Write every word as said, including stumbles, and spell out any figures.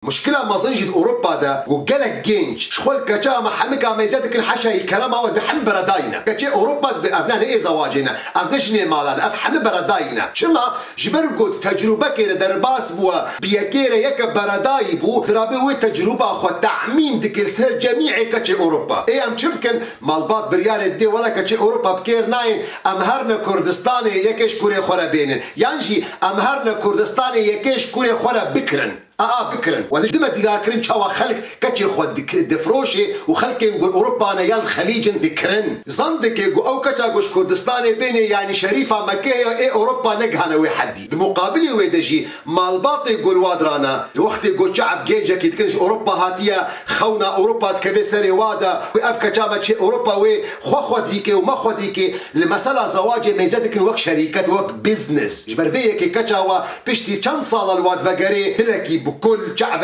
Muşkila mezin jî di Ewropa de ku gelek genç ji xwe li keça me hemika meyze dikin heşayî kerema we bi hemî beredayî ne. Keçê Ewropa bi ev ne ne ê zewacê ne, ev ne jinê malan, ev hemî beredayî ne. Çima? Ji ber ku di tecrûbekê de derbas bûye, bi yekê re yeke beredayî bû, dirabê wê tecrûba xwe temîm dike li ser cemî ê keçê Ewropa. Ê em çi bikin? Malbat biryarê didê wela keçê Ewropa bi kêr nayên, em herne Kurdistanê yekê ji kurê xwe re bênin. Yan jî em herne Kurdistanê yekê ji kurê xwe re bikirin. Aa bikirin. Wezî dime diyarkirin çawa xelk keçê xwe dik-, difroşê û xelkên ku li Ewropa ne yan Xelîc in dikirin. Zan dike ku ew keça ku ji Kurdistanê bênê yanî şerîfa Mekê ya ê Ewropa negihane wê hedî. Di muqabilê wê de jî malbatê ku li wa dirana, di wextê ku çav gencekî dikin ji Ewropa hatiye, xewna Ewropa dikeve serê wa de, wê ev keça me çê Ewropa wê xwe xwe dîke û me xwe dîke, li mesela zewacê meyze dikin wek şerîket, wek business. Ji ber vê yekê keça wa piştî çend sala li wa divegerê dilekî bi kul, çavekî